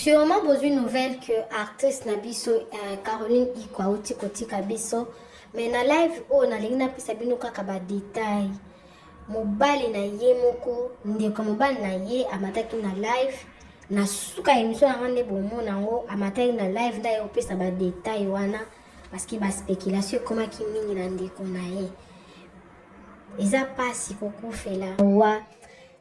Sûrement bozwi nouvelle que artiste na biso Caroline Ikwa auti kotika biso, mais na live oyo nalingi napesa bino kaka ba détails. Mobali na ye moko, ndeko mobali na ye amataki na live na suka ya émission na nga nde bomona yango, amataki na live nde aye kopesa ba détails wana parce que ba spéculation ekomaki mingi na ndeko na ye. Eza pasi kokufela wa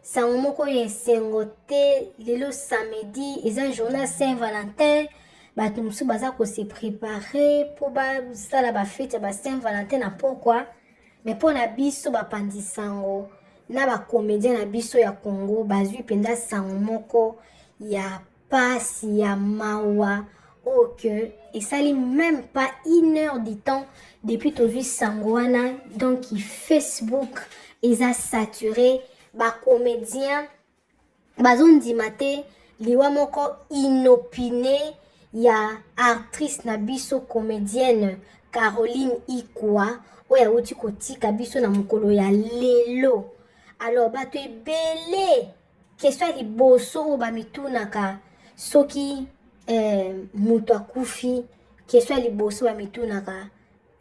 sango moko ya esengo te. Lelo samedi eza journée Saint Valentin, bato mosusu baza kose préparer mpo basala bafete ya ba Saint Valentin na pokwa, mais mpo na biso bapanzi sango na bacomédien na biso ya Congo bazwi mpenza sango moko ya pasi ya mawa oyo ke esali même pas une heure du temps depuis tozwi sango wana. Donc Facebook eza saturé, bacomédien bazondima te liwa moko inopiné ya actrice na biso comédienne Caroline Ikwa oyo awuti kotika biso na mokolo ya lelo. Alors bato ebele, question ya liboso oyo bamitunaka soki moto akufi, question ya liboso bamitunaka: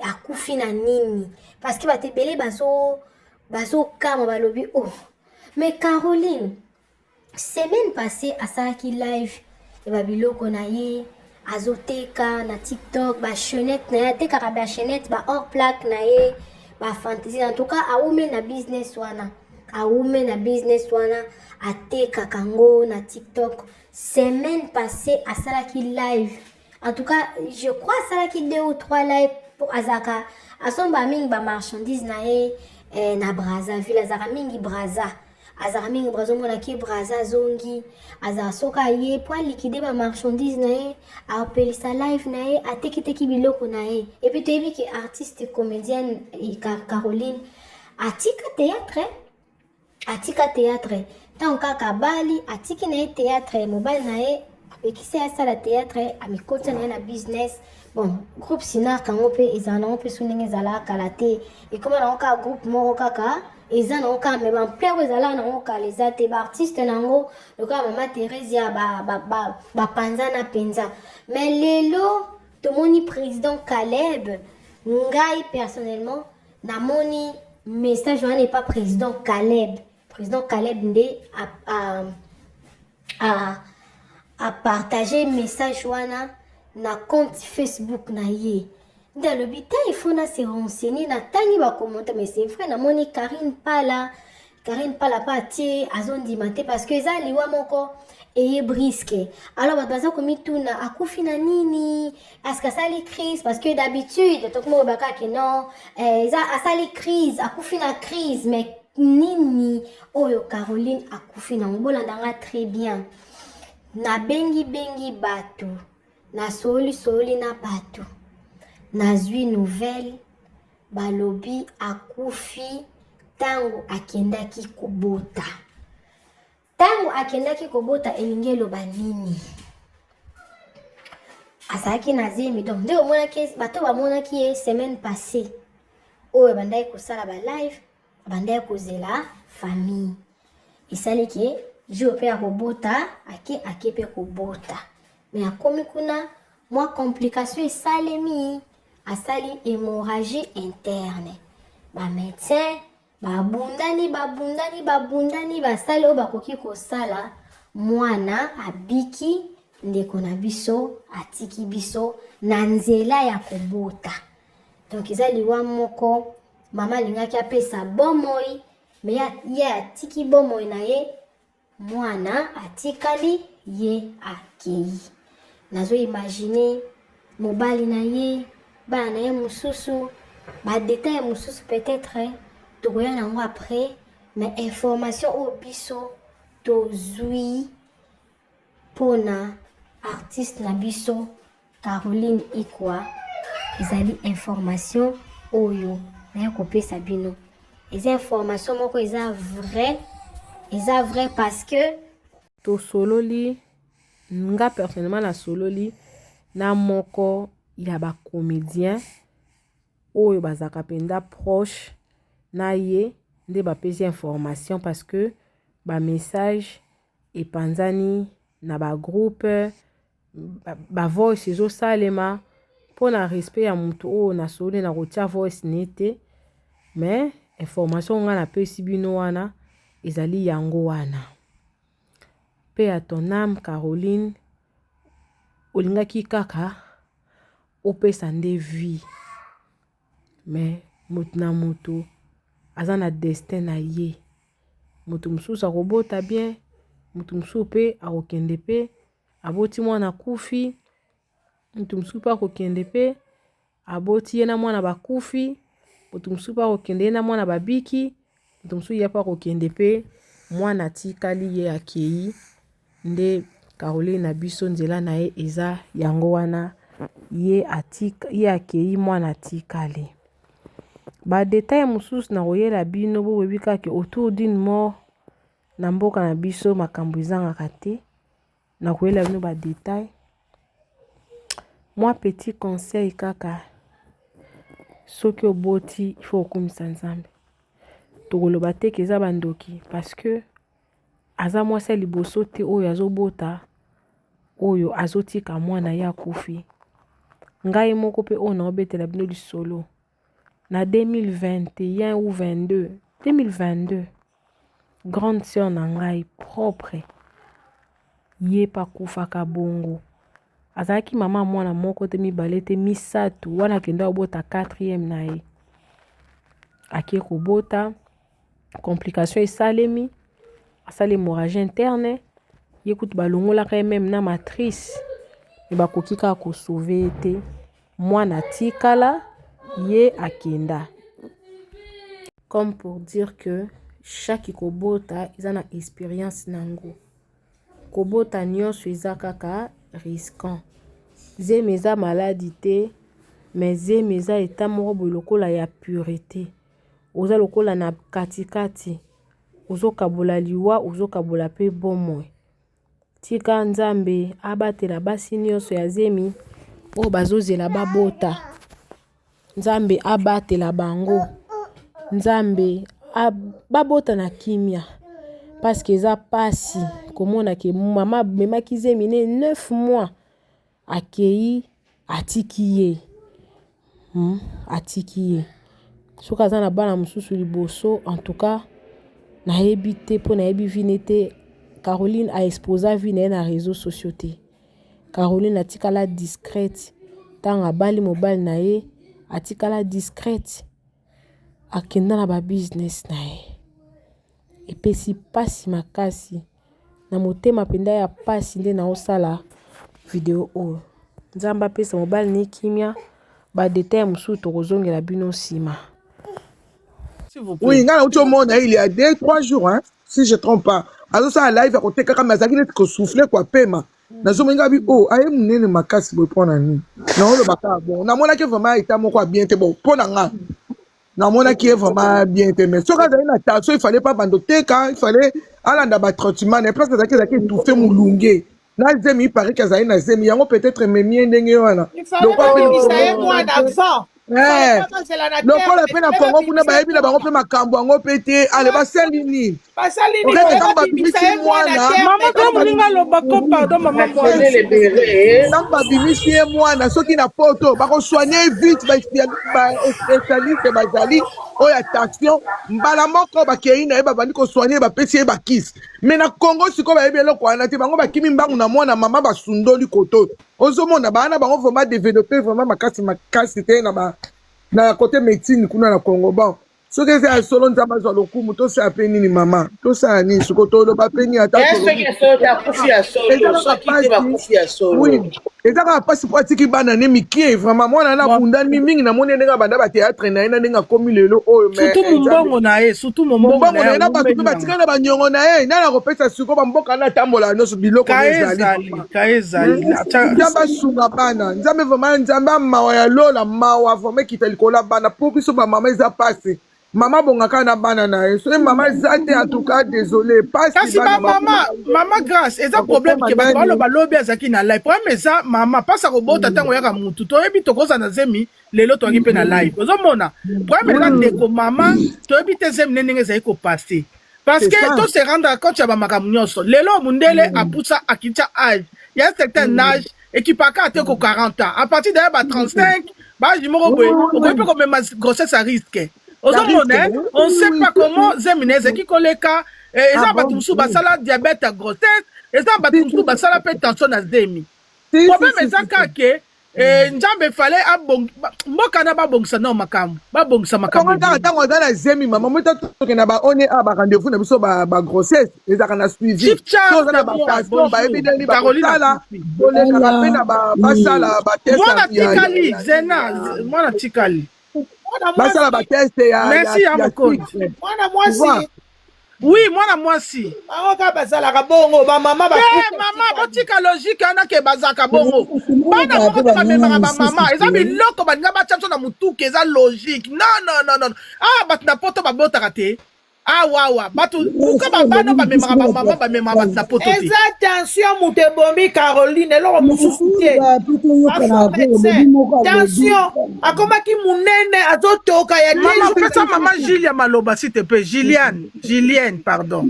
akufi na nini? Parce que bato ebele bazokama, balobi: "Oh, mais Caroline, semaine passée asalaki live ya babiloko na ye azoteka na TikTok, bachaînette na ye, atekaka bachaînette, ba or plaque na ye, bafantaisie." En tout cas awume na business wana, awume na business wana, atekaka yango na TikTok. Semaine passée asalaki live, en tout cas je crois asalaki deux ou trois live, po azalaka asomba mingi bamarchandise na ye na Brazzaville. Azalaka mingi Braza, azalaka mingi Braza. Omonaki Braza azongi, azala soki aye po aliquider bamarchandise na ye, apelisa live na ye, atekiteki biloko na ye. Et puis toyebi ke artiste comédienne Caroline atika théâtre, atika théâtre ntango kaka abali, atiki na ye théâtre. Mobali na ye apekisi ye asala théâtre, amikotisa na ye na business. Bon, groupe Sinark yango mpe ezala nango mpe so ndenge ezalaka kala te, ekóma nango kaka groupe moko kaka eza nango kaka, mais baampleur oyo ezalaka nango kala eza te. Baartiste nango lokola mama Theresia bapanzana mpenza. Mais lelo tomoni président Caleb, ngai personnellement namoni message wana epa président Caleb. Président Caleb nde a partage message wana na compte Facebook na ye, nde alobi te il faut na se renseigner. Natangi bacommentaire, mais c'est vrai, namoni Karine Pala, Karine Pala mpe atie, azondima te parce que eza liwa moko eye brusque. Alors bato baza komituna: akufi na nini? Est-ce asali crise? Parce que d'habitude tokoma koyeba ke non, eza asali crise, akufi na crise. Mais nini oyo Caroline akufi nango? Bolandanga très bien. Nabengi bengi bato, nasoli soli na bato, nazwi nouvelle, balobi akufi ntango akendaki kobota. Ntango akendaki kobota elingi eloba nini? Azalaki na zemi. Donc nde omonaki, bato bamonaki ye semaine passée oyo bandaki kosala balive, bandaki kozela famille. Esali ke jour mpe ya kobota ake, ake mpe kobota, mais akomi kuna, mwa complication esalemi, asali hémorragie interne. Bamédecin babundani, babundani, babundani, basali oyo bakoki kosala, mwana abiki. Ndeko na biso atiki biso na nzela ya kobota. Donc eza liwa moko mama alingaki apesa bomoi, mais ye atiki bomoi na ye, mwana atikali, ye akei. Nazoimaginer mobali na ye, bana na ye mosusu, badétail mosusu peut-être tokoya nango après. Mais information oyo biso tozwi mpona artiste na biso Caroline Ikwa ezali information oyo naye kopesa bino. Eza information moko eza vrai, eza vrai parce que Tosololi, nga personnellement nasololi na moko ya bacomédien oyo bazalaka mpenza proche na ye, nde bapesi information parce que bamessage epanzani na bagroupe. Ba voice ezosalema mpo na respect ya moto oyo nasololi na kotia voice ne te, mais information ngai napesi bino wana ezali yango wana. Paix à ton âme Caroline, olingaki kaka opesa nde vie, mais moto na moto aza na destin na ye. Moto mosusu akobota bien, moto mosusu mpe akokende mpe aboti mwana akufi, moto mosusu mpe akokende mpe aboti ye na mwana bakufi, moto mosusu mpe akokende ye na mwana babiki, moto mosusu ye mpe akokende mpe mwana atikali ye akei. Nde Caroline na biso nzela na ye eza yango wana, ye atika, ye akei mwana atikali. Ba detail mosusu nakoyela bino, boyebi kaka autour d'une mort na mboka na biso makambo ezangaka te. Nakoyela bino ba detail. Mwa petit conseil kaka, soki oboti il faut okumisa Nzambe. Tokoloba te ke eza bandoki parce que aza mwasi ya liboso te oyo azobota oyo azotika mwana ye akufi. Ngai moko mpe oyo naobetela bino lisolo na 2021 ou 22 2022, grande sœur na ngai propre ye mpe akufaka bongo. Azalaki mama mwana moko te, mibale te, misato. Wana akenda kobota quatrième na ye, ake kobota, complication esalemi, asali hémorragie interne. Ye kutu balongolaka ye meme na matrice, me bakoki kaka kosauve ye te. Mwana atikala, ye akenda. Comme pour dire que chaque kobota eza na expérience nango. Kobota nyonso eza kaka risquant. Zemi eza maladi te, mais zemi eza eta moko boye lokola ya purité. Oza lokola na katikati, ozokabola liwa, ozokabola mpe bomoi. Tika Nzambe abatela basi nyonso ya zemi oyo bazozela babota. Nzambe abatela bango, Nzambe babota na kimia, parce que eza pasi komona ke mama amemaki zemi ne 9 mois, akei atiki ye, atiki ye. Soki aza na bana mosusu liboso, en tout cas nayebi te, mpo nayebi vie ne te. Caroline a exposa vie na ye na réseaux sociaux te. Caroline atikala discrète ntango abali mobali na ye, atikala discrète, akenda na ba business na ye. Epesi pasi makasi na motema mpenza ya pasi nde naosala video oyo. Nzambe apesa mobali ne kimia. Ba detail mosusu tokozongela bino nsima. Oui, nga nauti omona il y a 2, 3 jours, hein, si je trompe pas, azosala live akotekaka, mais azalaki neti kosouffle kwa pema. Nazomona nga bi oh, aye monene makasi boye mpo na nini? Naoloba kaka bon, namonaki vraiment état moko ya bien te. Bon, mpo na nga namonaki ye vraiment bien te, mais soki azali na tension, il fallait pas bando teka, il fallait alanda batraitement na ye. Place azalaki étouffé, molunge na zemi, il paraît que azali na zemi yango, peut-être ememi ye ndenge wana. Lokola mpe na Kongo kuna bayebi na bango mpe makambo yango mpe te. Ale, basali nini? Okeke ntango babimisi mwana, ntango babimisi ye mwana, soki na poto bakosoigne ye vite, baspécialiste bazali oyo ya tension, mbala moko bakei na ye, babandi kosoigne ye, bapesi ye bakisi. Mais na Congo sikoyo bayebi eloko wana te. Bango bakimi mbangu na mwana mama, basundoli koto. Ozomona baa na bango vraiment développé vraiment makasi makasi te na côté médecine kuna na Congo. Bon, soki eza ya solo, Nzambe azwa lokumu. Tosala mpe nini, mama? Tosala nini siko? Toloba mpe nini? Ata oui, eza kaka mpasi mpo atiki bana ne mike. Vraiment, mwana na abundani mingi. Namoni ndenge abanda bateatre na ye na ndenge akomi lelo oyo. Surtout mombongo na ye, surtout mombongo na ye, na bato mpe batikali na baniongo na ye. Nani akopesa siko? Bamboka na atambola nyonso, biloko ezali. Nzambe asunga bana. Nzambe vraiment, Nzambe amawa ya lola, mawa vraiment ekita likolo ya bana. Mpo biso bamama eza pasi. Mama abongaka na bana na ye, soki mama eza te, en tout cas désolé, pasi. Kasi bamama, mama Grâce, eza problème ke bato baloba lobi azalaki na live. Problème eza mama mpasi akobota. Ntango oyaka mutu, toyebi tokozala na zemi lelo, toyaki mpe na live. Ozomona problème eza ndeko mama, toyebi te zemi ne ndenge ezali kopase, parce que to se rendre compte ya bamakambo nyonso. Lelo mundele apusa, akitya age ya certain âge. Ekipaka te ko 40 ans. À partir d'ailleurs ba 35, ba âge moko boye, okoki pe komema grossesse à risque. Ozomona, on sait pas comment zemi na ezalaki koleka. Eza bato mosusu basala diabète ya grossesse, eza bato mosusu basala pe tension na zemi. Problème eza kaka ke Nzambe fallait mboka na babongisa nao makambo, babongisa makambo. Kaka ntango aza na zemi, mama mota, tokende na ba one a ba rendez-vous na biso, ba grossesse ezalaka na suivi. Toza na batation, bayebi ndenge bakosala, tolekaka mpe na basala batest. Mwana tikali zena, mwana tikali. Basala batest ya Merci ya mokonzi. Mwana mwasi. Oui, mwana mwasi. Bango kaka bazalaka bongo, bamama. Te, mama, botika logique wana ke bazalaka bongo. Bana moko te bamemaka bamama. Eza biloko balinga batya biso na motuka, eza logique. Non, non, non, non. Ah, bato na poto babotaka te. Awawa bato, pourquoi babana bamemaka bamama, bamemaka bato na poto te? Eza tension moto ebomi Caroline, eloko mosusu te. Tension akomaki monene, azotoka ya Mama, pesa mama Julia maloba, s'il te plaît. Juliane, Julienne, pardon.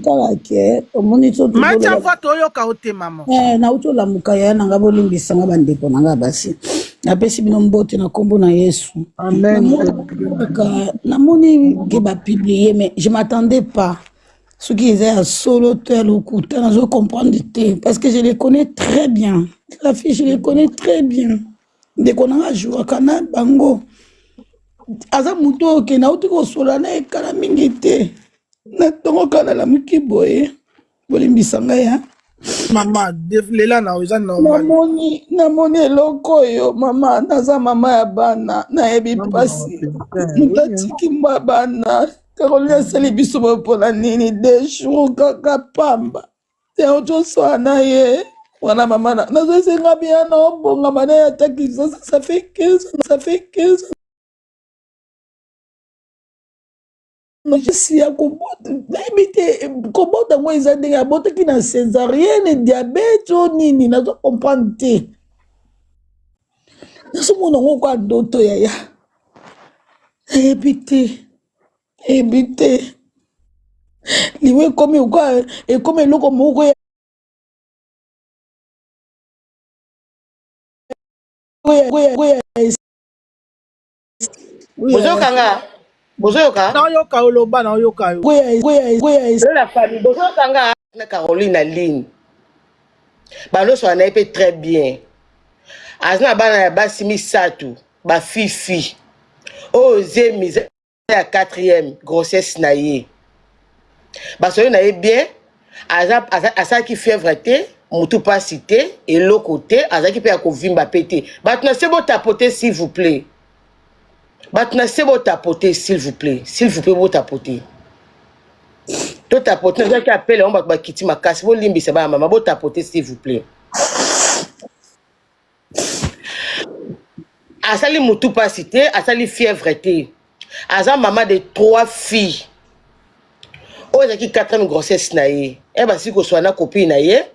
Kaka ke omoni so. Matia voix, toyoka o te, mama. Nauti olamuka ya nanga, bolimbisanga bandeko na nga basi. Napesi bino mbote na nkombo na Yesu. Namoni ke bapublier, mais je m'attendais pas. Soki eza ya solo to ya lokuta, nazo comprendre te, parce que je les connais très bien, la fille, je les connais très bien. Ndeko nanga ajouaka na bango, aza motu oyo okende auti kosola na ekala mingi te. Na ntongo kala nalamuki boye, bolimbisa ngai ya. Mama, lela na eza normal. Namoni eloko oyo, mama. Naza mama ya bana, nayebi mpasi. Moto atiki mwa bana. Caroline asali biso boye mpona nini? 2 jours kaka pamba te, ozoswala na ye wana. Mama, nazosenga bia na obongama na ye ata Kinshasa. Ça fait 15 ans, ça fait 15 ans ya kobota. Nayebi te kobota yango eza ndenge abotaki na césarienne, diabète o nini, nazo comprendre te. Nazomona yango kwa ndoto, yaya. Nayebi te, nayebi te. Liwa ekomi kwa, ekomi eloko moko ya Bozoyoka nga? Bozoyoka? Naoyoka, oloba, naoyoka yo. La famille, bozoyoka nga? Na Caroline na ligne, bandoswana na ye mpe très bien. Aza na bana ya basi misato, bafifi. Oyo zemi eza ya quatrième grossesse na ye. Basoli na ye bien. Asalaki fièvre te, motu mpasi te, eloko te, azalaki mpe ya kovimba mpe te. Bato na se, botapote s'il vous plaît. Bato na se, botapote s'il vous plaît, s'il vous plaît, botapote, totapote. Nazalaki apele yango, bato bakiti makasi. Bolimbisa bana mama, botapote s'il vous plaît. Asali motu mpasi te, asali fièvre te. Aza mama de trois filles. Oyo ezalaki quatrième grossesse na ye. E basili koswana na copine na ye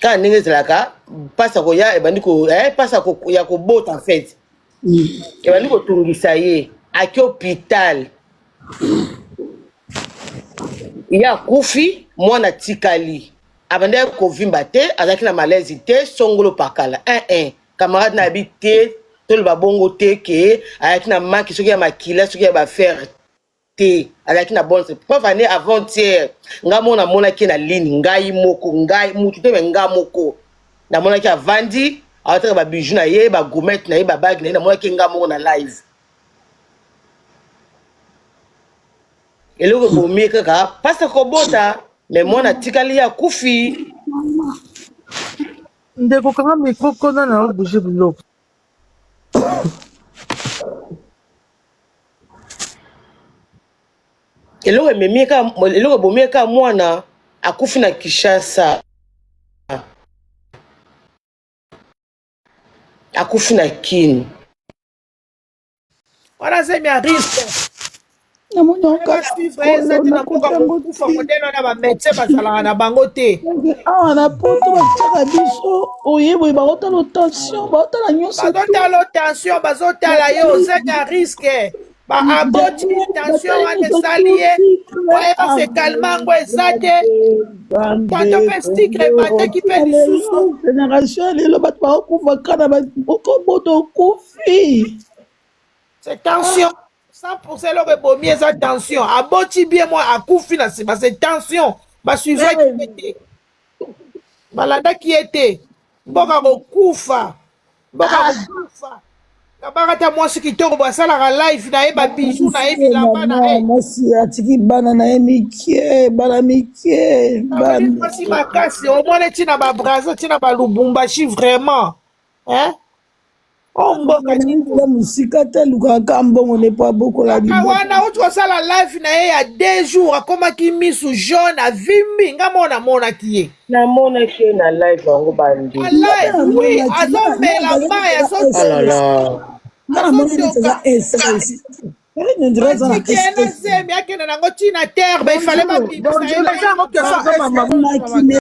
kaka ndenge ezalaka, mpasi ya koya ebandi, mpasi ya kobota en fait ebandi kotungisa ye. Aki hôpital, ye akufi, mwana tikali. Abandaki kovimba te, azalaki na malaise te, songolo pakala. 1 camarade na yebi te, toloba bongo te ke ayaki na maki soki ya makila, soki ya bafer te. Azalaki na bonne preuve. Année avant-hier, nga moko namonaki na ligne, ngai moko, ngai mutu te, me nga moko namonaki avandi, awataka babiju na ye, bagourmette na ye, babague na ye. Namonaki nga moko na live. Eloko ebomi kaka mpasi kobota, me mwana atikali, ye akufi. Ndeko, kanga micro kona na obouge biloko. Eloko ememi kaka, eloko ebomi kaka, mwana akufi na Kinshasa, akufi na Kini. Wana zemi ya risque. Namoni Basuivre eza te na mboka, kokufa modele wana, bamédecin bazalaka na bango te. Awa na poto batiaka biso oyeboye, baotala tension, baotala nyonso. Bazotala tension, bazotala yo, zemi ya risque. Ba aboti tension wana esali ye moye ba se calme yango eza te tanto mpe stikre emataki mpe lisusu génération ya lelo bato bakokufa kaka na okoboto okufi c'est tension 100 eloko ebomi eza tension aboti bien mwa akufi na nsima c'est tension basuivaki ye te balandaki ye te mboka kokufa mboka kokufa kabaka ata mwasi kitoko bo asalaka live na ye babiju na ye bilamba na ye mwasi atiki bana na ye mike bana mike Azali mwasi makasi omona ntina babraza ntina balubumbashi vraiment hein? O mboka ya mosika te alukaka ka mbongo ne po abokola kaka wana auti kosala live na ye ya deux jours akomaki misu jaune avimbi nga moko namonaki ye Namonaki ye na live yango bandi. Na live oui azomela mai Oh là là. nga namoni neti aza stress nandira aza na atiki ye na stress zemi akende nango ntina terre ba ifale babimisa ye eza yango question maki me